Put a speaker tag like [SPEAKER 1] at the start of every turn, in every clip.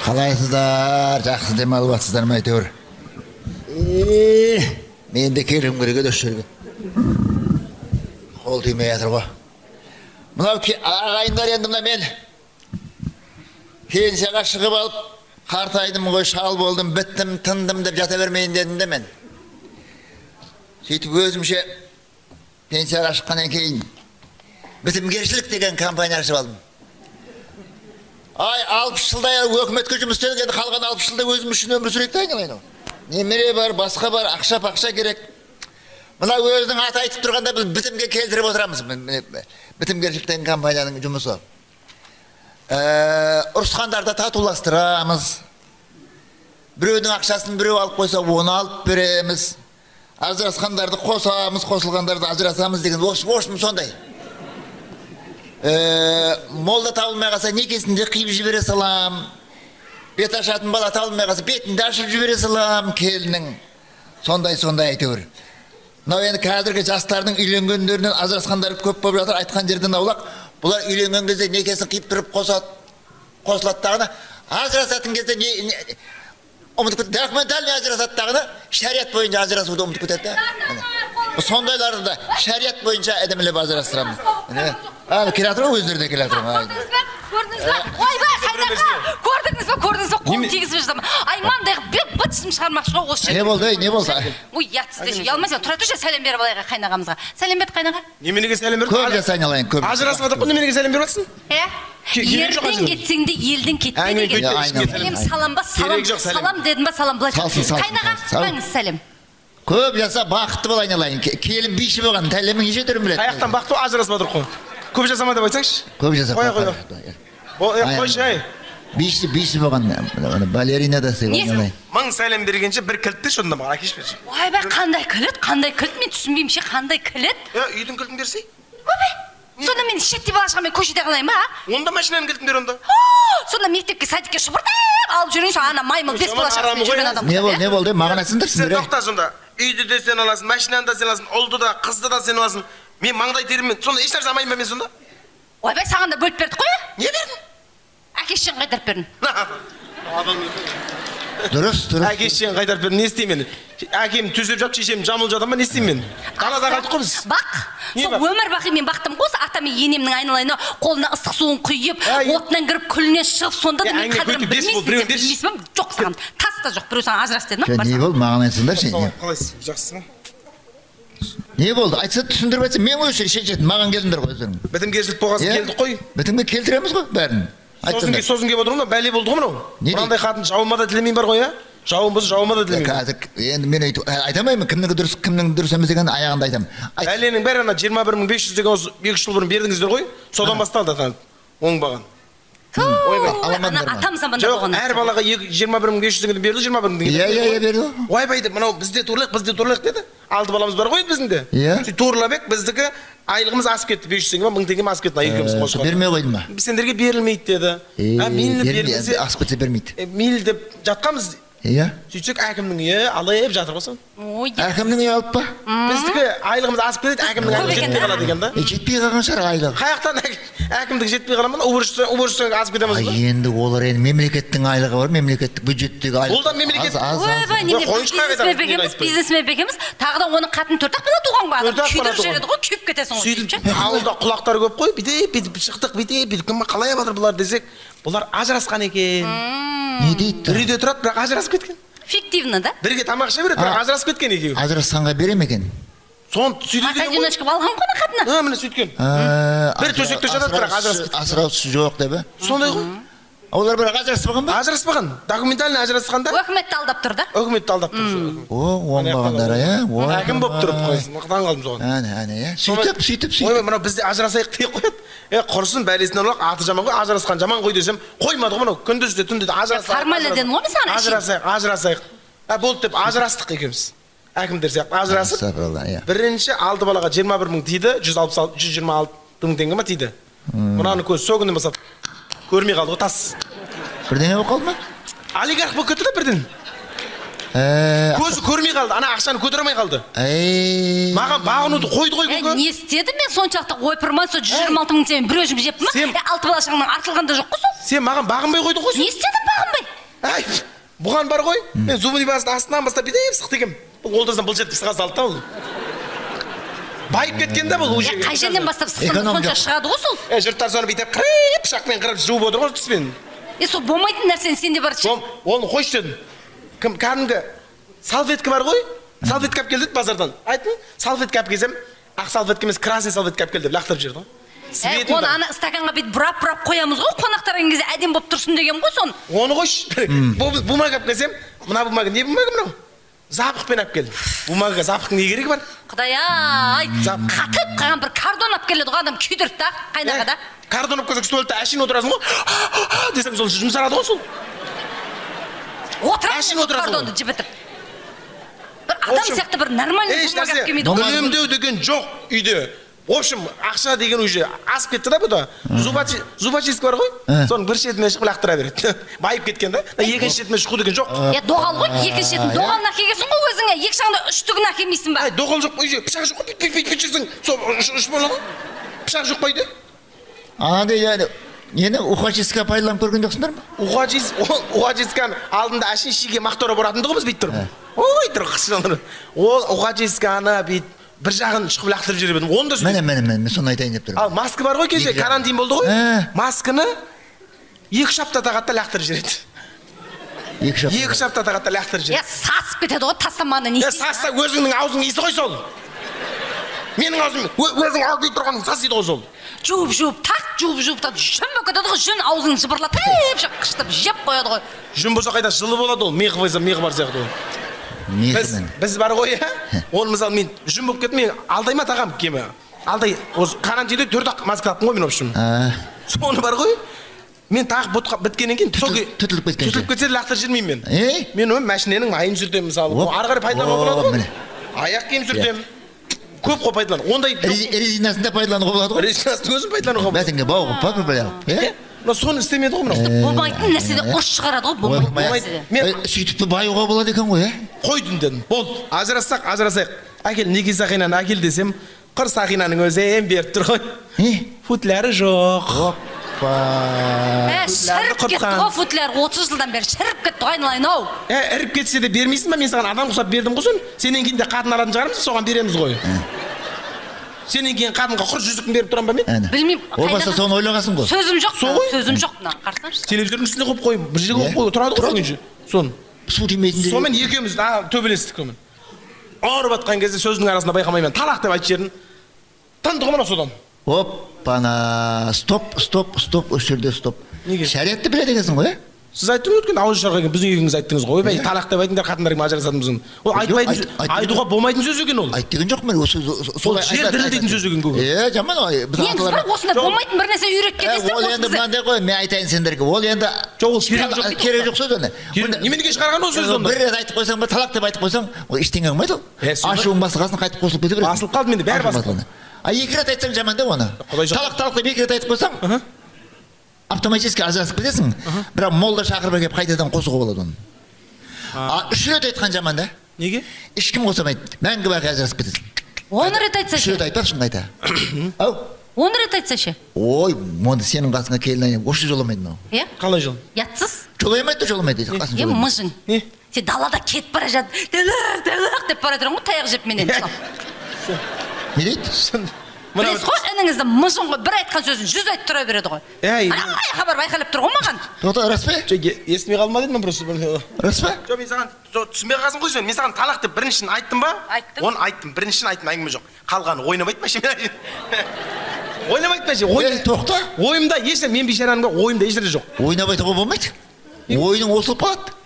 [SPEAKER 1] Қалайсыздар, жақсы демалып жатсыздар ма әйтеуір? Мен де келгім керек еді осы жерге. Қол тимей жатыр ғой. Мынау ағайындар, енді мына мен пенсияға шығып алып, қартайдым ғой, шал болдым, біттім, тындым деп жата бермейін дедім де мен. Сөйтіп өзімше пенсияға шыққаннан кейін бітімгершілік деген компания ашып алдым. Ай, 60 жылдай өкіметке жұмыс істедік, енді қалған 60 жылда өзім үшін өмір сүрейік те айналайын. Немере бар, басқа бар, ақша-пақша керек. Мына өзінің аты айтып тұрғанда біз бітімге келтіріп отырамыз. Бітімгершілік деген компанияның жұмысы. Ұрысқандарды татуластырамыз. Біреудің ақшасын біреу алып қойса, оны алып береміз. Ажырасқандарды қосамыз, қосылғандарды ажырасамыз деген общем сондай. Молда табылмай қалса, некесін де қиып жібере салам. Бет ашатын бала табылмай қалса, бетін де ашып жібере салам келіннің. Сондай-сондай әйтеуір. Мынау енді қазіргі жастардың үйленгендерінен ажырасқандары көп болып жатыр, айтқан жерден аулақ. Бұлар үйленген кезде некесін қиып тұрып қосылады дағыны, ажырасатын кезде ұмытып кетеді. Документальный ажырасады дағыны, шариат бойынша ажырасуды ұмытып кетеді. Сондайларды да шариат бойынша әдемілеп ажырастырамыз. Келе жатыр ғой, өздері де келе жатыр.
[SPEAKER 2] Көрдіңіз бе? Көрдіңіз бе? Ойбай, қайнаға! Көрдіңіз бе? Көрдіңіз бе? Қолын тигізіп жатыр. Ай, мынандай қылып быт-шытын шығармақшы ғой осы жерде.
[SPEAKER 1] Не болды, не болды?
[SPEAKER 2] Ой, ұятсыз деші. Ұялмайсың, тұра тұршы, сәлем беріп алайық қайнағамызға. Сәлем бер қайнаға.
[SPEAKER 3] Неменеге сәлем беріп?
[SPEAKER 1] Көп жаса айналайын, көп.
[SPEAKER 3] Ажырасып жатыр ғой, неменеге сәлем беріп жатсың?
[SPEAKER 2] Е? Ерден кетсең де елден кетпе деген. Сәлем салам ба, салам. Салам дедім ба, салам былай. Қайнаға, қойыңыз сәлем.
[SPEAKER 1] Көп жаса бақытты бол айналайын. Келін биші болған, тәлемің неше түрін біледі.
[SPEAKER 3] Қаяқтан бақытты ажырасып жатыр ғой. Көп жасама деп айтсаңшы.
[SPEAKER 1] Көп жаса.
[SPEAKER 3] Қоя, қоя. Қойшы, ай.
[SPEAKER 1] Биші болған, балерина да сыйлаған.
[SPEAKER 3] Мың сәлем бергенше бір кілт берші онда маған, әкеш берші.
[SPEAKER 2] Ойбай, қандай кілт, қандай кілт, мен түсінбеймін ше, қандай кілт?
[SPEAKER 3] Үйдің кілтін берсей.
[SPEAKER 2] Ойбай, сонда мен шетте бала шағамен көшеде қалайын ба?
[SPEAKER 3] Онда машинаның кілтін бер онда.
[SPEAKER 2] Сонда мектепке, садикке шұбыртып алып жүрген соң, ана маймыл бес бала шағасымен жүрген адам.
[SPEAKER 1] Не болды, не болды, маған айтсаңдар сендер.
[SPEAKER 3] Сен тоқта сонда. Үйді де сен аласың, машинаны да сен аласың, ұлды да, қызды да сен аласың. Мен маңдай теріммен, сонда ешнәрсе алмаймын ба мен сонда?
[SPEAKER 2] Ойбай, саған да бөліп бердік қой,
[SPEAKER 3] Не бердің?
[SPEAKER 2] Әке шешең қайтарып бердің.
[SPEAKER 1] Дұрыс, дұрыс.
[SPEAKER 3] Әке шешең қайтарып бердің, не істеймін мен? Әкем төсеп жатып, шешем жамылып жатыр ма, не істеймін мен? Далада қалдық қой біз.
[SPEAKER 2] Бақ, сол өмір бақи мен бақтым ғой, ата мен енемнің айналайына қолына ыстық суын құйып, отынан кіріп, күлінен шығып, сонда да мен қадірін білмейсің, білмейсің бе? Жоқ саған, тас та жоқ, біреу саған ажырас деді ма?
[SPEAKER 1] Не болды, маған айтсаңдаршы.
[SPEAKER 3] Қалайсыз, жақсысыз ба?
[SPEAKER 1] Не болды? Айтса, түсіндіріп айтса, мен ғой шешетін, маған келдіңдер ғой өздерің.
[SPEAKER 3] Бітімгершілік болғасын келдік қой.
[SPEAKER 1] Бітімге келтіреміз ғой бәрін.
[SPEAKER 3] Сосын келіп отырмын да, бәле болды ғой мынау. Мынандай қатын жауыма да тілемеймін бар ғой, ә? Жауын болса жауыма да тілемеймін.
[SPEAKER 1] Қазір енді мен айта алмаймын, кімнікі дұрыс, кімнің дұрыс емес екенін аяғында айтамын.
[SPEAKER 3] Бәленің бәрі ана 21 500 деген осы 2 жыл бұрын бердіңіздер ғой, содан басталды ата оңбаған.
[SPEAKER 2] Атам заманда болған.
[SPEAKER 3] Жоқ, әр балаға 21 500 теңгеден берді, 21 000 теңге.
[SPEAKER 1] Иә, иә, берді.
[SPEAKER 3] Ойбай деп, мынау бізде турлайық, бізде турлайық деді. 6 баламыз бар ғой енді біздің де.
[SPEAKER 1] Иә.
[SPEAKER 3] Сөйтіп турлап ек, біздікі айлығымыз асып кетті, 500 теңге ма, 1000 теңге ма асып кетті, екеуміз қосып.
[SPEAKER 1] Бермей қойды ма?
[SPEAKER 3] Сендерге берілмейді деді. Мейлі берілсе,
[SPEAKER 1] асып кетсе бермейді.
[SPEAKER 3] Мейлі деп жатқанбыз.
[SPEAKER 1] Иә.
[SPEAKER 3] Сөйтсек әкімнің үйі алып жатыр ғой сон.
[SPEAKER 1] Әкімнің үйі алып па?
[SPEAKER 3] Біздікі айлығымыз асып кетеді, әкімнің айлығы жетпей қалады екен да.
[SPEAKER 1] Жетпей қалған шығар айлығы.
[SPEAKER 3] Қаяқтан әкімдік жетпей қала ма? Уборщица асып кетеміз ба?
[SPEAKER 1] Енді олар енді мемлекеттің айлығы бар, мемлекеттік бюджеттегі айлық.
[SPEAKER 3] Ол да мемлекет.
[SPEAKER 2] Ойбай, неме біз бизнесмен бекеміз, тағы да оның қатын 4-ақ бала туған ғой адам. Күйдіріп жібереді ғой, күйіп кетесің ғой.
[SPEAKER 3] Сөйтіп ауылда құлақтары көп қой, бүйтіп бүйтіп шықтық, бүйтіп бүйтіп кім қалай жатыр бұлар десек, бұлар ажырасқан екен.
[SPEAKER 1] Не дейді?
[SPEAKER 3] Бір үйде тұрады, бірақ ажырасып кеткен.
[SPEAKER 2] Фиктивно, да?
[SPEAKER 3] Бірге тамақ іше береді, бірақ ажырасып кеткен екеуі.
[SPEAKER 1] Ажырасқанға бере ме екен?
[SPEAKER 3] Соны сөйтеді
[SPEAKER 2] екен ғой. Одиночка алған ғой қатыны.
[SPEAKER 3] Міне сөйткен. Бір төсекте жатады, бірақ ажырасып кеткен.
[SPEAKER 1] Асыраушысы жоқ деп, ә?
[SPEAKER 3] Сондай ғой.
[SPEAKER 1] Олар бірақ ажыраспаған ба?
[SPEAKER 3] Ажыраспаған. Документально ажырасқанда.
[SPEAKER 2] Өкіметті алдап тұр да?
[SPEAKER 3] Өкіметті алдап тұр.
[SPEAKER 1] О, оңбағандар, ә?
[SPEAKER 3] Әкім болып тұрып қойсын. Таң қалдым соған.
[SPEAKER 1] Әне, әне, ә? Сөйтіп, сөйтіп, сөйтіп.
[SPEAKER 3] Ой, мынау бізде ажырасайық деп қояды. Құрысын бәлесінен олақ, аты жаман ғой, ажырасқан жаман ғой десем, қоймады ғой мынау. Күндіз де, түнде де ажырасайық.
[SPEAKER 2] Формально дедім ғой мен саған.
[SPEAKER 3] Ажырасайық, ажырасайық. Болды деп ажырастық екеуміз. Әкімдер сияқты ажырасып. Бірінші 6 балаға 21 000 тиді, 126 000 теңге ма тиді. Мынаның көзі сол күннен бастап көрмей қалды ғой, тас.
[SPEAKER 1] Бірдеңе болып қалды ма?
[SPEAKER 3] Олигарх болып кетті да бірден. Көзі көрмей қалды, ана ақшаны көтере алмай қалды. Маған бағынуды қойды ғой көке.
[SPEAKER 2] Не істедім мен соншалықты ойпырман, сол 126 мың теңгені бір өзім жеппін ма? 6 бала шағамнан артылған да жоқ қой сол.
[SPEAKER 3] Сен маған бағынбай қойдың ғой.
[SPEAKER 2] Не істедім бағынбай?
[SPEAKER 3] Әй, бұған бар ғой. Мен зубный пастаның астынан бастап бүйтіп сықты екенмін. Бұл олтасынан былш етіп сыға салды да ол. Байып кеткен да бұл уже.
[SPEAKER 2] Қай жерден бастап сықсаң сонша шығады ғой сол.
[SPEAKER 3] Жұрттар соны бүйтіп қырып, пышақпен қырып жуып отыр ғой тіспен.
[SPEAKER 2] Сол болмайтын нәрсені сенде бар.
[SPEAKER 3] Оны қойшы дедім. Кім кәдімгі салфетка бар ғой, салфетка алып кел деді базардан. Айттым, салфетка алып келсем, ақ салфетка емес, красный салфетка алып кел деп лақтырып жіберді ғой.
[SPEAKER 2] Оны ана стаканға бүйтіп бұрап-бұрап қоямыз ғой, қонақтар келген кезде әдемі болып тұрсын деген ғой соны.
[SPEAKER 3] Оны қойшы. Бумага алып келсем, мына бумага не бумага мынау? Запахпен алып келдім. Бумагаға запахтың не керегі бар?
[SPEAKER 2] Құдай-ай, қатып қалған бір кардон алып келеді ғой, адам күйдірді да, қайнаға да.
[SPEAKER 3] Кардон алып келсең, столда әшейін отырасың ғой, десең сол жұмсарады ғой сол.
[SPEAKER 2] Отырасың кардонды жібітіп. Бір адам сияқты бір нормальный бумага алып келмейді.
[SPEAKER 3] Үнемдеу деген жоқ үйде. В общем, ақша деген уже асып кетті да бұда. Зубочистка бар ғой, соның бір шетімен шығып лақтыра береді. Байып кеткен да, екінші шетімен шығу деген жоқ.
[SPEAKER 2] Доғал ғой, екінші шетін. Доғалын әкелгенсің ғой өзіңе, екі жағында үштігін әкелмейсің ба?
[SPEAKER 3] Доғал жоқ, үйде пышақ жоқ қой, бүйтіп жүрсең, сол үш болады ғой. Пышақ жоқ қой үйде.
[SPEAKER 1] Андай, нені ухочистка пайдаланып көрген жоқсыңдар ма?
[SPEAKER 3] Ухочистканың алдында әшейін шиге мақтора бұратынды ғой біз бүйтіп тұрып. Ой, тұр қышқыланып. Ол ухочистканы бүйтіп бір жағын шұқып лақтырып жіберіп едім. Оны да
[SPEAKER 1] сөйтіп. Міне, міне, мен соны айтайын деп тұрмын.
[SPEAKER 3] Ал маска бар ғой кеше, карантин болды ғой. Масканы 2-3 апта тағады да лақтырып жібереді. 2-3 апта тағады да лақтырып жібереді.
[SPEAKER 2] Сасып кетеді ғой, тастамағанда не істейсің?
[SPEAKER 3] Сасса өзіңнің аузыңның иісі ғой сол. Менің аузым, өзің ауыз дейді тұрғаның сасиды ғой сол.
[SPEAKER 2] Жуып-жуып тақ, жуып-жуып тақ, жүн болып кетеді ғой, жүн аузын жыбырлатып, қышытып жеп қояды ғой.
[SPEAKER 3] Жүн болса қайда жылы болады ол, миғы болса миғы бар сияқты ол. Біз бар ғой, оны мысалы мен жүн болып кеттім, мен алдай ма тағам кемі? Алдай, осы карантинде 4-ақ маска таптым ғой мен, в общем. Соны бар ғой, мен тағып біткеннен кейін
[SPEAKER 1] түтіліп кеткен.
[SPEAKER 3] Түтіліп кетсе лақтырып жібермеймін мен. Мен оны машинаның майын сүртемін мысалы. Ары қарай пайдалануға болады ғой. Аяқ киім сүртемін. Көп қой пайдалану. Ондай
[SPEAKER 1] резинасын да пайдалануға болады ғой.
[SPEAKER 3] Резинасын өзін пайдалануға болады.
[SPEAKER 1] Бәтіңге бау қылып па бір бәле.
[SPEAKER 3] Мына соны істемеді ғой мынау.
[SPEAKER 2] Болмайтын нәрседен ұрыс шығарады ғой, болмайтын нәрседен.
[SPEAKER 1] Сөйтіп баюға болады екен ғой, ә?
[SPEAKER 3] Қойдым дедім. Болды. Ажырассақ, ажырасайық. Әкел, неке сақинаны әкел десем, қыр сақинаның өзі беріп тұр ғой. Футляры жоқ.
[SPEAKER 1] Оппа.
[SPEAKER 2] Шіріп кетті ғой футляр, 30 жылдан бері шіріп кетті ғой айналайын ау.
[SPEAKER 3] Іріп кетсе де бермейсің ба? Мен саған адам құсап бердім ғой соны. Сенен кейін де қатын алатын шығармыз, соған береміз ғой. Сенен кейін қатынға құр жүзікін беріп тұрам ба мен?
[SPEAKER 2] Білмеймін.
[SPEAKER 1] О баста соны ойлағансың ғой.
[SPEAKER 2] Сөзім жоқ, сөзім жоқ мына, қарасаңшы.
[SPEAKER 3] Телевизордың үстіне қойып қойып, бір жерге қойып қойып тұрады ғой соның. Соны.
[SPEAKER 1] Су тимейтін.
[SPEAKER 3] Сонымен екеуміз төбелестік сонымен. Ұрып атқан кезде сөздің арасында байқамай мен талақ деп айтып жібердім. Тынды ғой мына содан.
[SPEAKER 1] Оппана, стоп, стоп, стоп, осы жерде стоп.
[SPEAKER 3] Неге?
[SPEAKER 1] Шариатты біледі екенсің ғой, ә?
[SPEAKER 3] Сіз айттыңыз өткен ауыз жарға келген біздің үйіңізді айттыңыз ғой. Ойбай, талақ деп айтыңдар, қатындарыңмен ажырасатынбыз. Ол айтпайтын, айтуға болмайтын сөз екен ол.
[SPEAKER 1] Айт деген жоқ мен, осы
[SPEAKER 3] сол жер дірілдейтін сөз екен көке.
[SPEAKER 1] Жаман ғой.
[SPEAKER 2] Біз аталар осындай болмайтын бір нәрсе үйретіп кетесіздер.
[SPEAKER 1] Ол енді мынандай ғой, мен айтайын сендерге. Ол енді
[SPEAKER 3] жоқ, ол керек жоқ.
[SPEAKER 1] Керек жоқ сөз оны.
[SPEAKER 3] Неменеге шығарған ол сөзді онда?
[SPEAKER 1] Бір рет айтып қойсаң ба, талақ деп айтып қойсаң, ол ештеңе қылмайды ол. Ашуың басылғасын қайтып қосылып кете береді.
[SPEAKER 3] Басылып қалды менде, бәрі басылды.
[SPEAKER 1] А екі рет айтсаң жаман да оны. Талақ талақ деп екі рет айтып қойсаң, автоматически ажырасып кетесің, бірақ молда шақырып әкеліп қайтадан қосуға болады оны. А 3 рет айтқан жаман да.
[SPEAKER 3] Неге?
[SPEAKER 1] Ешкім қоса алмайды. Мәңгі бақи ажырасып кетесің.
[SPEAKER 2] 10 рет айтса ше?
[SPEAKER 1] 3 рет айтпақшың қайта. Ау.
[SPEAKER 2] 10 рет айтса ше?
[SPEAKER 1] Ой, онда сенің қасыңа келін осы жоламайды мынау.
[SPEAKER 2] Иә?
[SPEAKER 3] Қалай жол?
[SPEAKER 2] Ұятсыз?
[SPEAKER 1] Жоламайды, жоламайды. Қасың жоламайды.
[SPEAKER 2] Мыжың.
[SPEAKER 3] Не?
[SPEAKER 2] Сен далада кетіп бара жатып, дәлік, дәлік деп бара жатырсың ғой, таяқ жеп менен.
[SPEAKER 1] Не дейді?
[SPEAKER 2] Білесіз ғой, ініңізді мыжың ғой, бір айтқан сөзін 100 айтып тұра береді ғой. Ана аяққа барып айқайлап тұр ғой маған.
[SPEAKER 1] Тоқта, рас па?
[SPEAKER 3] Жоқ, естімей қалдым ба дедім мен просто.
[SPEAKER 1] Рас па?
[SPEAKER 3] Жоқ, мен саған түсінбей қалғансың ғой сен. Мен саған талақ деп біріншісін айттым ба?
[SPEAKER 2] Айттым.
[SPEAKER 3] Оны айттым, біріншісін айттым, әңгіме жоқ. Қалғаны ойнамайды ма ше? Ойнамайды ма ше?
[SPEAKER 1] Тоқта.
[SPEAKER 3] Ойымда еш, мен бейшараның ойымда еш жерде жоқ.
[SPEAKER 1] Ойнап айтуға болмайды. Ойының осылып қалады.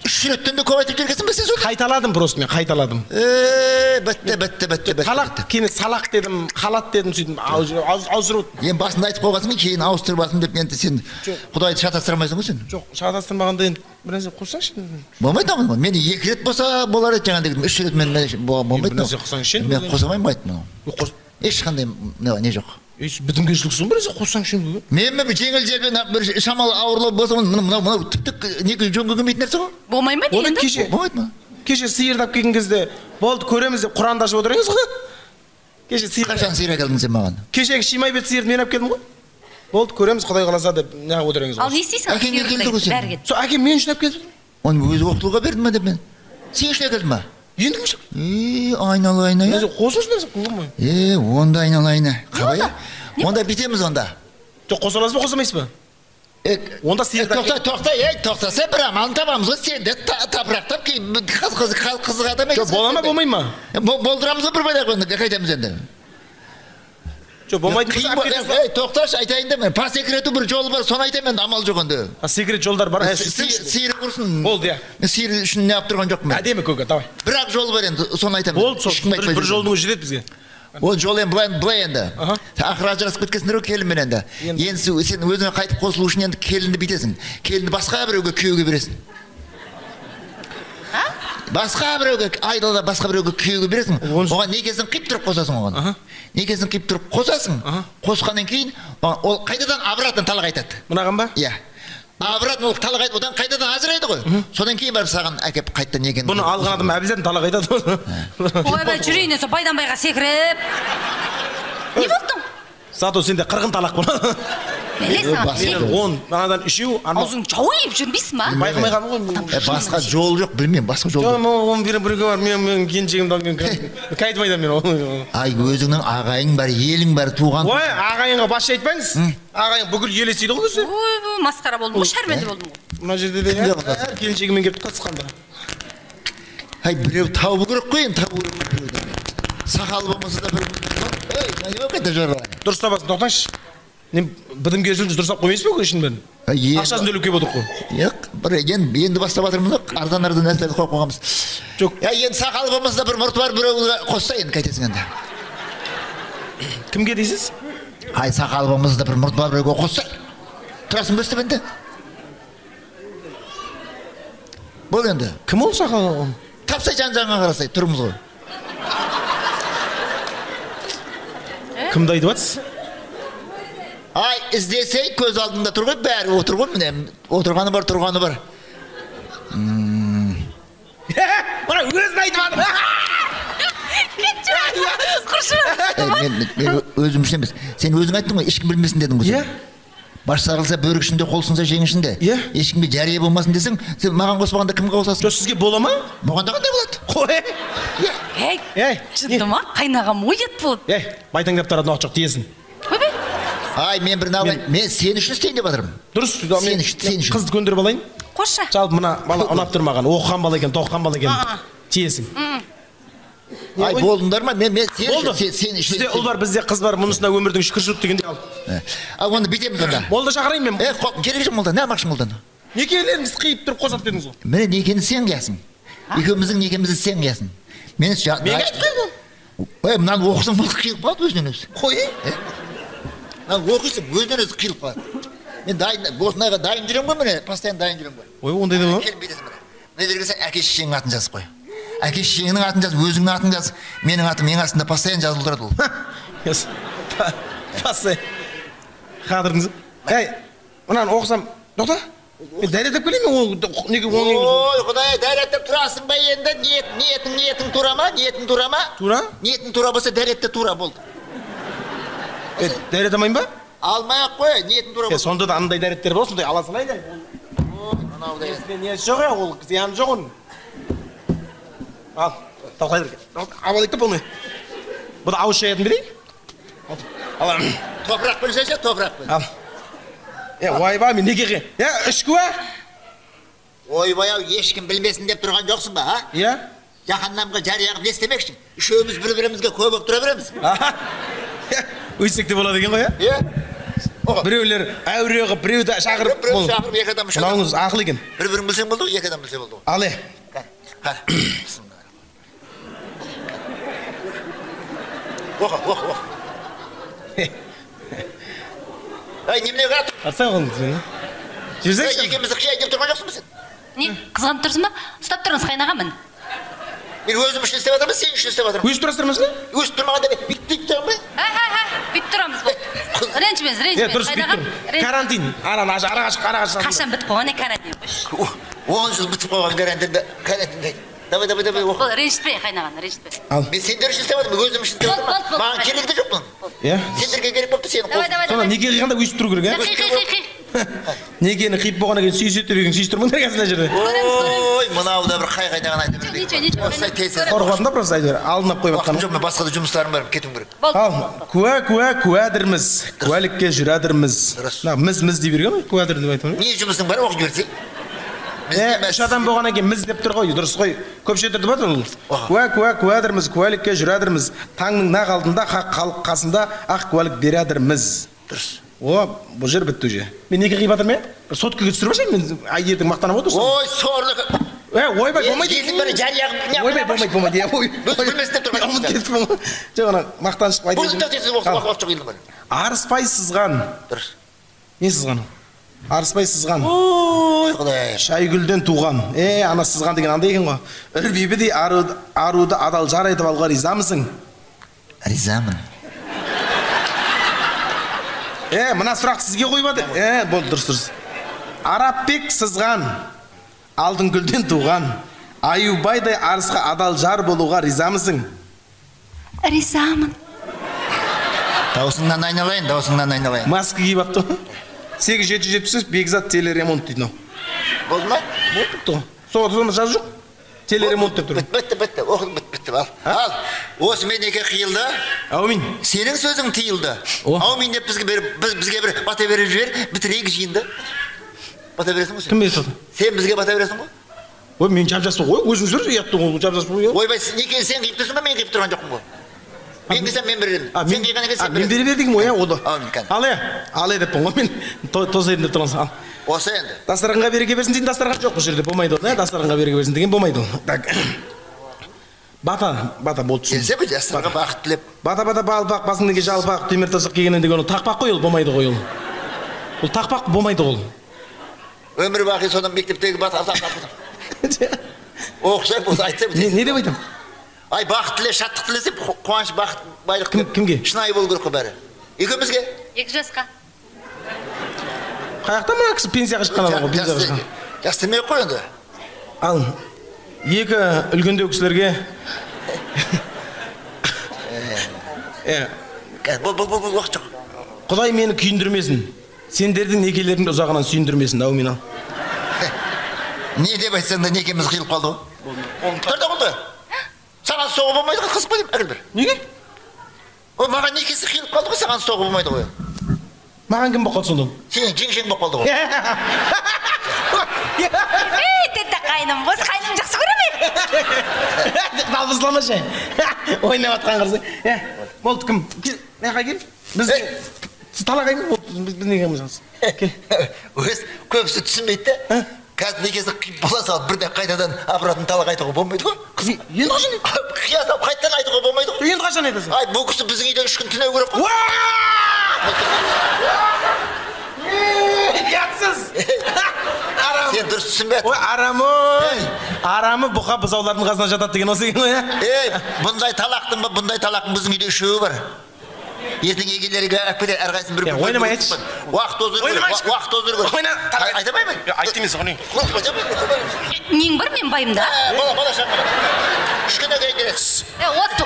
[SPEAKER 1] 3 реттен де көп айтып жібергенсің бе сен сонда?
[SPEAKER 3] Қайталадым просто мен, қайталадым.
[SPEAKER 1] Бітті, бітті, бітті, бітті.
[SPEAKER 3] Талақ, кейін салақ дедім, халат дедім, сөйтіп ауыстырып.
[SPEAKER 1] Енді басында айтып қойғансың, кейін ауыстырып алсын деп енді сен Құдайды шатастырмайсың ғой сен.
[SPEAKER 3] Жоқ, шатастырмағанда енді бір нәрсе қоссаңшы.
[SPEAKER 1] Болмайды ма? Мен 2 рет болса болар еді жаңа дегенім, 3 рет мен болмайды.
[SPEAKER 3] Бір нәрсе қоссаңшы.
[SPEAKER 1] Мен қоса алмаймын айттым. Ешқандай не жоқ.
[SPEAKER 3] Бітімгершіліксің бір қоссаң шын.
[SPEAKER 1] Мен бір жеңіл желпен бір шамалы ауырлау болса, мынау түптік неге жөнге келмейтін нәрсе ғой.
[SPEAKER 2] Болмай ма енді?
[SPEAKER 3] Кеше
[SPEAKER 1] болмайды ма?
[SPEAKER 3] Кеше сиырды алып келген кезде болды көреміз деп Құранды ашып отыр едіңіз ғой. Кеше сиыр.
[SPEAKER 1] Қашан сиыр әкелдің сен маған?
[SPEAKER 3] Кешегі шимай бет сиырды мен алып келдім ғой. Болды көреміз Құдай қаласа деп неғып отыр едіңіз ғой.
[SPEAKER 2] Ал не істейсің?
[SPEAKER 1] Әкең әкелді ғой сен.
[SPEAKER 3] Сол әкем мен үшін алып келді.
[SPEAKER 1] Оны өзі оқытуға берді ма деп мен. Сен үшін әкелді ма?
[SPEAKER 3] Енді кім үшін?
[SPEAKER 1] Айналайын.
[SPEAKER 3] Қосыңыз нәрсе болмай.
[SPEAKER 1] Онда айналайын. Қалай? Онда бүйтеміз онда.
[SPEAKER 3] Жоқ, қоса аласыз ба, қоса алмайсыз ба? Онда сиыр.
[SPEAKER 1] Тоқта, тоқтаса бір амалын табамыз ғой. Сен де тапырақтап қызық адам
[SPEAKER 3] екенсің. Жоқ, бола ма, болмай ма?
[SPEAKER 1] Болдырамыз ғой бір байлақ енді, қайтамыз енді.
[SPEAKER 3] Жоқ, болмайтын болса.
[SPEAKER 1] Тоқташы, айтайын да мен. По секрету бір жолы бар, соны айтайын енді, амал жоқ енді.
[SPEAKER 3] Секрет жолдар бар.
[SPEAKER 1] Сиыр құрсын.
[SPEAKER 3] Болды, иә.
[SPEAKER 1] Мен сиыр үшін не алып тұрған жоқпын.
[SPEAKER 3] Әдемі көке, давай.
[SPEAKER 1] Бірақ жол бар енді, соны айтамын.
[SPEAKER 3] Болды, сол. Бір жолдың өзі жетеді бізге.
[SPEAKER 1] Ол жол енді былай енді. Ақыры ажырасып кеткенсіңдер ғой келінмен енді. Енді сен өзіңе қайтып қосылу үшін енді келінді бүйтесің. Келінді басқа біреуге күйеуге бересің. Басқа біреуге, айдалада басқа біреуге күйеуге бересің. Оған некесін қиып тұрып қосасың оған. Некесін қиып тұрып қосасың. Қосқаннан кейін ол қайтадан обратно талақ айтады.
[SPEAKER 3] Мынаған ба?
[SPEAKER 1] Иә. Обратно ол талақ айтып, одан қайтадан ажырайды ғой. Содан кейін барып саған әкеп қайтадан некені.
[SPEAKER 3] Бұны алған адам обязательно талақ айтады.
[SPEAKER 2] Ойбай, жүрейін сол байдан байға секіріп. Не болдың?
[SPEAKER 3] Зато сенде қырғын талақ болады. Он, анадан үшеу.
[SPEAKER 2] Аузың жауып жүрмейсің ба?
[SPEAKER 3] Байқамай қалдым ғой.
[SPEAKER 1] Басқа жол жоқ, білмеймін, басқа жол жоқ.
[SPEAKER 3] Жоқ, оның біреуге бар, мен келіншегімді алып, мен қайтып айтамын мен оны.
[SPEAKER 1] Ай, өзіңнің ағайың бар, елің бар, туған.
[SPEAKER 3] Ой, ағайынға бас айтпаңыз. Ағайын бүкіл ел естиді ғой өзі.
[SPEAKER 2] Ой, масқара болдым ғой, шәрменде болдым ғой.
[SPEAKER 3] Мына жерде де әр келіншегімен келіп қатысқанда.
[SPEAKER 1] Ай, біреу табу керек қой енді, табу керек біреуді. Сақалы болмаса да бір. Ей, не болып кетті жорға?
[SPEAKER 3] Дұрыс табасың, тоқтаңызшы. Не бітімгершілігіңізді дұрыстап қоймайсыз ба ішін бәрін? Ақшасын төлеп келіп отырық қой.
[SPEAKER 1] Жоқ, бір енді бастап жатырмыз ғой, арзан-арзан нәрселерді қойып қойғанбыз.
[SPEAKER 3] Жоқ.
[SPEAKER 1] Енді сақалы болмаса да бір мұрты бар біреуге қосса енді қайтесің енді.
[SPEAKER 3] Кімге дейсіз?
[SPEAKER 1] Ай, сақалы болмаса да бір мұрты бар біреуге қосса. Тұрасың ба өстіп енді? Бол енді.
[SPEAKER 3] Кім ол сақалы?
[SPEAKER 1] Тапсай жан-жағыңа қарасай, тұрмыз ғой.
[SPEAKER 3] Кімді айтып жатсыз?
[SPEAKER 1] Ай, іздесей, көз алдында тұр ғой, бәрі отыр ғой, міне, отырғаны бар, тұрғаны бар.
[SPEAKER 3] Мына өзін айтып жатыр.
[SPEAKER 2] Кетші, құршы.
[SPEAKER 1] Мен өзім үшін емес. Сен өзің айттың ғой, ешкім білмесін дедің ғой.
[SPEAKER 3] Иә.
[SPEAKER 1] Бас сағылса бөрік ішінде, қол сынса жең ішінде.
[SPEAKER 3] Иә.
[SPEAKER 1] Ешкімге жария болмасын десең, сен маған қоспағанда кімге қосасың?
[SPEAKER 3] Жоқ, сізге бола ма?
[SPEAKER 1] Болғанда қандай болады?
[SPEAKER 3] Қой.
[SPEAKER 2] Ей, жынды ма? Қайнағам ұят болады.
[SPEAKER 3] Ей, байтаңдап тұратын уақыт жоқ, тиесін.
[SPEAKER 2] Ойбай.
[SPEAKER 1] Ай, мен бір налайын. Мен сен үшін істейін деп жатырмын.
[SPEAKER 3] Дұрыс,
[SPEAKER 1] сен үшін, сен үшін.
[SPEAKER 3] Қызды көндіріп алайын.
[SPEAKER 2] Қосшы.
[SPEAKER 3] Жалпы мына бала ұнап тұр маған, оқыған бала екен, тоқыған бала екен. Тиесің.
[SPEAKER 1] Ай, болдыңдар ма? Мен сен үшін, сен үшін.
[SPEAKER 3] Бізде ұл бар, бізде қыз бар, мұнысына өмірдің шүкіршілік дегенде ал.
[SPEAKER 1] Ал онда бүйтеміз онда.
[SPEAKER 3] Молда шақырайын мен.
[SPEAKER 1] Керек жоқ молда, не алмақшы молдан?
[SPEAKER 3] Некелеріңізді қиып тұрып қосады дедіңіз ғой.
[SPEAKER 1] Міне некені сен қиясың. Екеуміздің некемізді сен қиясың. Мен
[SPEAKER 3] айтқанмын ғой.
[SPEAKER 1] Ой, мынаны оқысаң болды, қиылып қалады өзінен өзі.
[SPEAKER 3] Қой.
[SPEAKER 1] Мынаны оқисың, өзінен өзі қиылып қалады. Мен дайын, осындайға дайын жүремін ғой, міне, постоянно дайын жүремін ғой.
[SPEAKER 3] Ой, ондай да бар.
[SPEAKER 1] Келіп бүйтесің міне. Мына жерге сен әке шешеңнің атын жазып қой. Әке шешеңнің атын жаз, өзіңнің атын жаз. Менің атым ең астында постоянно жазылып тұрады ол.
[SPEAKER 3] Постоянно. Қадырдыңыз. Ей, мынаны оқысам, тоқта. Мен дәрет деп келейін мен ол неге оны.
[SPEAKER 1] Ой, Құдай, дәрет деп тұрасың ба енді? Ниетің тура ма? Ниетің тура ма?
[SPEAKER 3] Тура?
[SPEAKER 1] Ниетің тура болса дәрет те тура болды.
[SPEAKER 3] Дәрет алмайын ба?
[SPEAKER 1] Алмай-ақ қой, ниетің тура болса.
[SPEAKER 3] Сонда да андай дәреттер бар, сондай ала салайын да.
[SPEAKER 1] Ой, мынау да.
[SPEAKER 3] Несі жоқ, ол зияны жоқ оның. Ал, тоқтай бер. Алайық та бұны. Бұны ауыз шаятын берейін. Ал.
[SPEAKER 1] Топырақпен шаша, топырақпен.
[SPEAKER 3] Ал. Ойбай, мен неге қиын? Үш куә?
[SPEAKER 1] Ойбай ау, ешкім білмесін деп тұрған жоқсың ба, а?
[SPEAKER 3] Иә.
[SPEAKER 1] Жаһаннамға жария қылып не істемекшің? Үшеуміз бір-бірімізге куә болып тұра береміз.
[SPEAKER 3] Өйтсек те болады екен ғой,
[SPEAKER 1] иә?
[SPEAKER 3] Біреулер әуре қылып, біреуді шақырып.
[SPEAKER 1] Біреуді шақырып, екі адам, үш адам.
[SPEAKER 3] Мынауыңыз ақыл екен.
[SPEAKER 1] Бір-бірін білсең болды ғой, екі адам білсе болды ғой.
[SPEAKER 3] Ал,
[SPEAKER 1] Қара. Оқы, оқы, оқы. Ай, немене қарап тұр?
[SPEAKER 3] Атсай қолыңды сен, жүрсеңші.
[SPEAKER 1] Екеумізді қияйын деп тұрған жоқсың ба сен?
[SPEAKER 2] Не, қызғанып тұрсың ба? Ұстап тұрыңыз, қайнағамын.
[SPEAKER 1] Мен өзім үшін істеп жатырмын, сен үшін істеп жатырмын.
[SPEAKER 3] Өсіп тұрасыздар ма сіздер?
[SPEAKER 1] Өсіп тұрмағанда мен бүйтіп бүйтіп тұрамын ба?
[SPEAKER 2] Ә, бүйтіп тұрамыз. Ренжімеңіз, ренжімеңіз.
[SPEAKER 3] Дұрыс, бүйтіп тұр. Карантин. Ара қашық.
[SPEAKER 2] Қашан бітіп қойған карантин?
[SPEAKER 1] 10 жыл бітіп қойған карантинді. Давай, давай, давай, оқы.
[SPEAKER 2] Ренжітпе, қайнаған, ренжітпе.
[SPEAKER 1] Мен сендер үшін істеп жатырмын, өзім үшін істеп жатырмын. Маған керегі де жоқ бұның.
[SPEAKER 3] Иә.
[SPEAKER 1] Сендерге керек болыпты, сенің қолың.
[SPEAKER 3] Сонда неке қиғанда өйстіп тұру керек, ә?
[SPEAKER 2] Қи, қи, қи.
[SPEAKER 3] Некені қиып болғаннан кейін сүйіседі деп екен, сүйістірмеңдер қазір мына жерде.
[SPEAKER 1] Ой, мынау да бір қай қайнаған айта береді.
[SPEAKER 2] Ничего, ничего.
[SPEAKER 3] Қорқып жатырмын да, просто әйтеуір алдын алып қойып жатқан.
[SPEAKER 1] Уақытым жоқ, мен басқа да жұмыстарым бар, кетуім керек.
[SPEAKER 3] Ал, куә, куә, куәдірміз. Куәлікке жүрадірміз. Мына міз, міз дей берген ғой, куәдір деп айтып.
[SPEAKER 1] Не жұмысың бар, оқып жіберсең?
[SPEAKER 3] Үш адам болғаннан кейін міз деп тұр ғой, дұрыс қой. Көпше түрді бар ол. Куә, куә, куәдірміз, куәлікке жүрадірміз. Таңның нақ алдында, хақ халық қасында ақ куәлік берадірміз.
[SPEAKER 1] Дұрыс.
[SPEAKER 3] О, бұл жер бітті уже. Мен неге қиып жатырмын, ә? Бір соткаға түсіріп алшайын, мен ай ертең мақтанып отырсам.
[SPEAKER 1] Ой, сорлы.
[SPEAKER 3] Ойбай, болмайды.
[SPEAKER 1] Елдің бәрі жария қылып,
[SPEAKER 3] Ойбай, болмайды, болмайды. Ой,
[SPEAKER 1] өз білмесін деп тұрған.
[SPEAKER 3] Ұмытып кеттім ғой. Жоқ, ана мақтаныш қылып
[SPEAKER 1] айтайын. Бұл тез уақыт жоқ елдің бәрі.
[SPEAKER 3] Арыспай сызған.
[SPEAKER 1] Дұрыс.
[SPEAKER 3] Не сызған? Арыспай сызған.
[SPEAKER 1] Ой, Құдай.
[SPEAKER 3] Шайгүлден туған. Ана сызған деген андай екен ғой. Үрбибідей аруды адал жар етіп алуға ризамысың?
[SPEAKER 1] Ризамын.
[SPEAKER 3] Мына сұрақ сізге қойып жатыр. Болды, дұрыс, дұрыс. Арапбек сызған, Алтынгүлден туған, Аюбайдай арысқа адал жар болуға ризамысың?
[SPEAKER 2] Ризамын.
[SPEAKER 1] Даусыңнан айналайын, даусыңнан айналайын.
[SPEAKER 3] Маска киіп алыпты ғой. 8773 Бекзат телеремонт дейді.
[SPEAKER 1] Болды ма?
[SPEAKER 3] Болды, бітті ғой. Соны жазу жоқ. Телеремонт деп тұр.
[SPEAKER 1] Бітті, бітті, оқыдым, бітті, ал. Ал, осымен неке қиылды.
[SPEAKER 3] Әумин.
[SPEAKER 1] Сенің сөзің тыйылды. Әумин деп бізге бір бата беріп жібер, бітірейік жиынды. Бата бересің ғой сен?
[SPEAKER 3] Кім береді?
[SPEAKER 1] Сен бізге бата бересің ғой?
[SPEAKER 3] Ой, мен жап-жаспын ғой, өзің жүр, ұятты ғой, жап-жаспын ғой.
[SPEAKER 1] Ойбай, неке сен қиып тұрсың ба, мен қиып тұрған жоқпын ғой. Мен қисам, мен беремін. Сен қиған екен, сен
[SPEAKER 3] бересің. Мен бере бер деген ғой, ол.
[SPEAKER 1] Әумин, кәне.
[SPEAKER 3] Ал, ал деппін ғой, мен тосайын деп тұрған. Ал.
[SPEAKER 1] Осы енді.
[SPEAKER 3] Дастарханға береке берсін дейтін дастархан жоқ бұл жерде, болмайды ол, дастарханға береке берсін деген болмайды ол. Так. Бата, бата болды.
[SPEAKER 1] Келсе бе, жастарға бақыт тілеп.
[SPEAKER 3] Бата, бата, балпақ, басың неге жалпақ, темір тасақ кигеннен деген ол тақпақ қой, ол болмайды ғой ол. Ол тақпақ болмайды ол.
[SPEAKER 1] Өмір бақи содан мектептегі бата оқысай болса айтса.
[SPEAKER 3] Не деп айтам?
[SPEAKER 1] Ай, бақыт тіле, шаттық тілесе, қуаныш, бақыт, байлық.
[SPEAKER 3] Кімге?
[SPEAKER 1] Шынайы болу керек қой бәрі. Екеумізге?
[SPEAKER 2] Екі жасқа.
[SPEAKER 3] Қаяқта мына кісі пенсияға шыққан адам ғой, пенсияға шыққан.
[SPEAKER 1] Жас демей қой енді.
[SPEAKER 3] Ал, екі үлкендеу кісілерге.
[SPEAKER 1] Бол, бол, бол, уақыт жоқ.
[SPEAKER 3] Құдай мені күйіндірмесін. Сендердің некелеріңді ұзағынан сүйіндірмесін, әумин ал.
[SPEAKER 1] Не деп айтсаң да некеміз қиылып қалды ғой. Тұр да қолды. Саған соғы болмайды ғой, қызық па деймін, әкел бір.
[SPEAKER 3] Неге?
[SPEAKER 1] Ой, маған некесі қиылып қалды ғой, саған соғы болмайды ғой.
[SPEAKER 3] Маған кім болып қалды сонда?
[SPEAKER 1] Сенің жеңшең болып қалды ғой.
[SPEAKER 2] Ей, тәтті қайным, осы қайным жақсы көре ме?
[SPEAKER 3] Далбызламашы. Ойнап жатқан қарасаң. Болды, кім? Кел, мына кел. Біз талақ қайым болды, біз неге қылмыз? Кел.
[SPEAKER 1] Өз көбісі түсінбейді де. Қазір некесі қиып бола салып, бірден қайтадан обратно талақ айтуға болмайды ғой.
[SPEAKER 3] Енді қашан?
[SPEAKER 1] Қия салып қайтадан айтуға болмайды ғой.
[SPEAKER 3] Енді қашан айтасың?
[SPEAKER 1] Ай, бұл кісі біздің үйде 3 күн түнеу керек қой.
[SPEAKER 3] Ұятсыз!
[SPEAKER 1] Сен дұрыс түсінбе.
[SPEAKER 3] Ой, арам ой! Арамы бұқа бұзаулардың қасына жатады деген осы екен ғой, ә?
[SPEAKER 1] Ей, бұндай талақтың ба, бұндай талақтың біздің үйде 3-еуі бар. Ертең егелерге алып кетер, әрқайсысын бір-бір.
[SPEAKER 3] Ойнамай айтшы.
[SPEAKER 1] Уақыт оздыру керек, уақыт оздыру керек.
[SPEAKER 3] Ойна.
[SPEAKER 1] Айта алмаймын.
[SPEAKER 3] Айт емес, ойнай.
[SPEAKER 2] Нең бар мен байымда?
[SPEAKER 1] Бала, бала шақыр. 3 күннен кейін келесіз.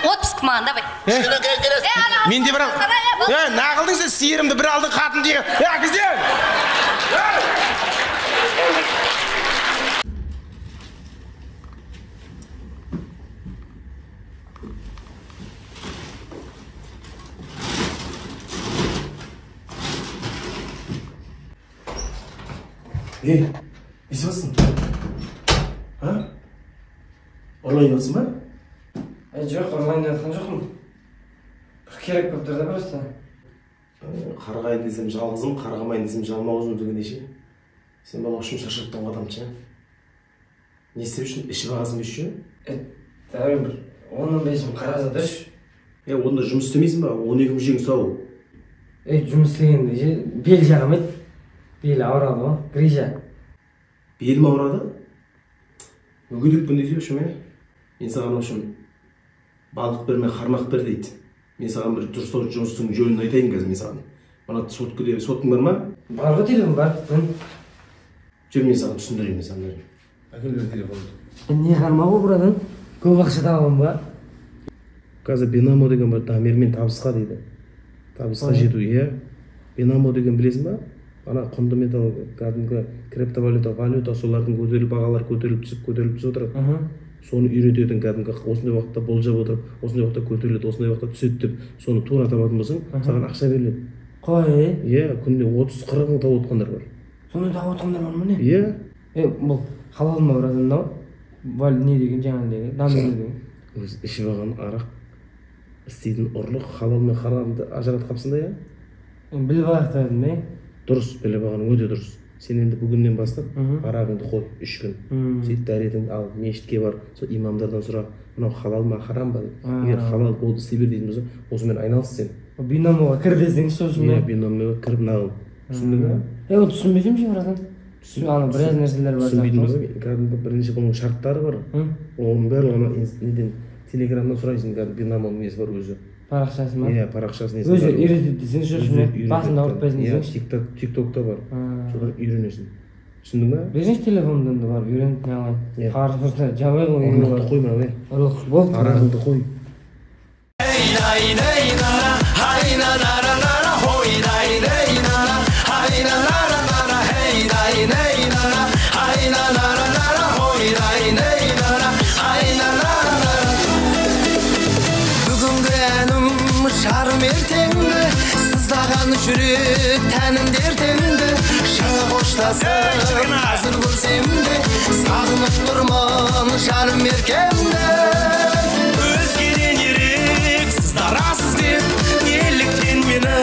[SPEAKER 2] Отпуск маған, давай.
[SPEAKER 1] 3 күннен кейін келесіз.
[SPEAKER 3] Мен де барам. Нағылдың сен, сиырымды бір алдың, қатын деген. Кіздер! Ей, не істеп? А? Ұрлайын жатсың ба?
[SPEAKER 4] Жоқ, ұрлайын жатқан жоқпын. Бір керек болып тұр да просто.
[SPEAKER 3] Қарғайын десем жалғызым, қарғамайын десем жалмауызым дегендей ше. Сен бала ұшым шаршаттың ғой адамды ше. Не істеп жүрсің? Ішіп ағасың ба еще?
[SPEAKER 4] Дәурен бір 10-15 мың қаражат тұршы.
[SPEAKER 3] Онда жұмыс істемейсің ба? 12 мүшең сау.
[SPEAKER 4] Жұмыс істегенде ше, бел жағамайды. Бел ауырады ғой, грижа.
[SPEAKER 3] Белім ауырады? Мүгедекпін десе үшім, ә? Мен саған үшім балық берме, қармақ бер дейді. Мен саған бір дұрыстау жұмыстың жөнін айтайын қазір мен саған. Мына соткіде соткың бар ма?
[SPEAKER 4] Бар ғой, телефон бар.
[SPEAKER 3] Жүр, мен саған түсіндірейін, мен саған. Әкел бер телефонды.
[SPEAKER 4] Не қарма ғой, братан? Көп ақша табамын ба?
[SPEAKER 3] Қазір Бинамо деген бар, дамирмен табысқа дейді. Табысқа жету, иә. Бинамо деген білесің ба? Ана құнды металл, кәдімгі криптовалюта, валюта, солардың көтеріліп, бағалар көтеріліп түсіп, көтеріліп түсіп отырады. Соны үйрететін кәдімгі, осындай уақытта болжап отырып, осындай уақытта көтеріледі, осындай уақытта түседі деп, соны тура табатын болсаң, саған ақша беріледі.
[SPEAKER 4] Қой.
[SPEAKER 3] Иә, күнде 30-40 мың тауып отқандар бар.
[SPEAKER 4] Соны тауып отқандар бар ма не?
[SPEAKER 3] Иә.
[SPEAKER 4] Бұл халал ма, братан, мынау? Не деген жаңа деген, дамир деген.
[SPEAKER 3] Өзі ішіп алған арақ, істейтін ұрлық, халал мен харамды ажыратып қалыпсың да, иә?
[SPEAKER 4] Біліп алайық дедім, е?
[SPEAKER 3] Дұрыс, біліп алғаның өте дұрыс. Сен енді бүгіннен бастап арағыңды қой, 3 күн. Сөйтіп дәретіңді ал, мешітке бар, сол имамдардан сұра, мынау халал ма, харам ба деп. Егер халал болды, істей бер дейтін болса, осымен айналыс сен.
[SPEAKER 4] Биномоға кір десеңші, сосын.
[SPEAKER 3] Иә, биномоға кіріп мынау. Түсіндің ба?
[SPEAKER 4] Оны түсінбесем ше, братан? Ана біраз нәрселер бар.
[SPEAKER 3] Түсінбейтін болсаң, кәдімгі бірінші бұның шарттары бар. Оның барлығын неден, телеграмнан сұрайсың, кәдімгі биномоның несі бар өзі.
[SPEAKER 4] Парақшасы ма?
[SPEAKER 3] Иә, парақшасы несі.
[SPEAKER 4] Өзі үйретеді десеңші, басында ауыртпайсың десеңші.
[SPEAKER 3] Иә, тиктокта бар. Содан үйренесің. Түсіндің ба?
[SPEAKER 4] Берсеңші телефонымдан да барып үйреніп не алайын. Қарыз жабай ғой.
[SPEAKER 3] Ұрлықты қой мынау, е.
[SPEAKER 4] Ұрлық болды.
[SPEAKER 3] Арағыңды қой.
[SPEAKER 1] Жарым ертеңді, сыздаған жүрек тәнімді ертеңді. Жаңа қоштасып, қазір көрсем де, сағынып тұрмын жаным еркемді.
[SPEAKER 5] Өзгеден ерек, сіз дарасыз деп, неліктен мені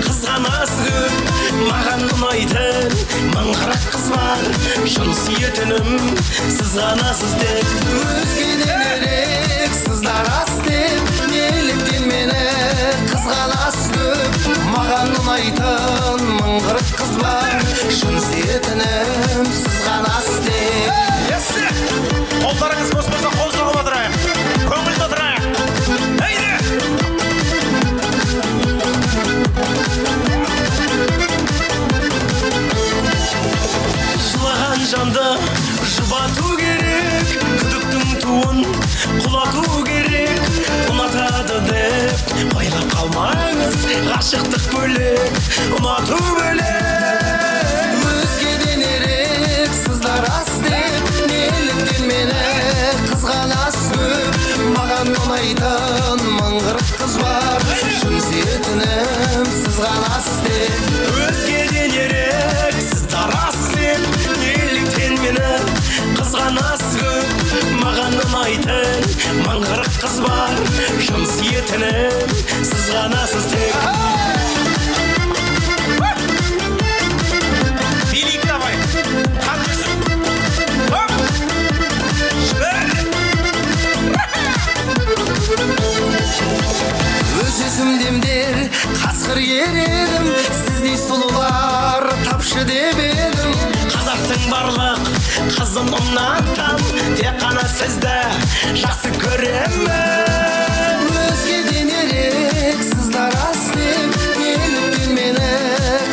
[SPEAKER 5] қызғанасыз көп. Маған ұнайтын мың қырық қыз бар, шын сүйетінім сіз ғанасыз деп.
[SPEAKER 1] Өзгеден ерек, сіз дарасыз деп, неліктен мені қызғанасыз көп. Маған ұнайтын мың қырық қыз бар, шын сүйетінім сіз ғанасыз деп.
[SPEAKER 5] Қолдарыңыз бос болса, қол соғып отырайық, көңілді отырайық. Әйде! Жылаған жанды жұбату керек, күдіктің туын құлату керек. Ұнатады деп ойлап қалмаңыз, ғашықтық бөлек, ұнату бөлек.
[SPEAKER 1] Өзгеден ерек, сіз дарасыз деп, неліктен мені қызғанасыз көп. Маған ұнайтын мың қырық қыз бар, шын сүйетінім сіз ғанасыз деп.
[SPEAKER 5] Өзгеден ерек, сіз дарасыз деп, неліктен мені қызғанасыз көп. Маған ұнайтын мың қырық қыз бар, шын сүйетінім сіз ғанасыз деп. Билейік давай, қан жүзіп.
[SPEAKER 1] Өз өзім демдер қасқыр ер едім, сіздей сұлулар тапшы деп едім.
[SPEAKER 5] Қазақтың барлық қызын ұнатам, тек қана сізді жақсы көремін.
[SPEAKER 1] Өзгеден ерек, сіз дарасыз деп, неліктен мені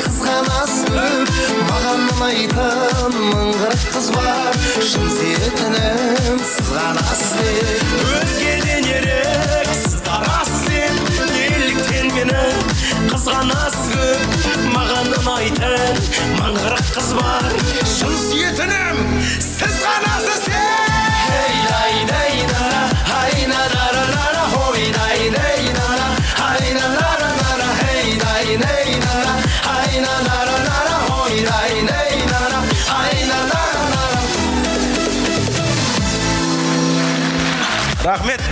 [SPEAKER 1] қызғанасыз көп. Маған ұнайтын мың қырық қыз бар, шын сүйетінім сіз ғанасыз деп.
[SPEAKER 5] Өзгеден ерек, сіз дарасыз деп, неліктен мені қызғанасыз көп. Маған ұнайтын мың қырық қыз бар, шын сүйетінім сіз ғанасыз деп. Hey day day na hay na na na na hoy day day na hay na na na na hey day day na hay na na na na hoy day day na hay na na na. Рахмет.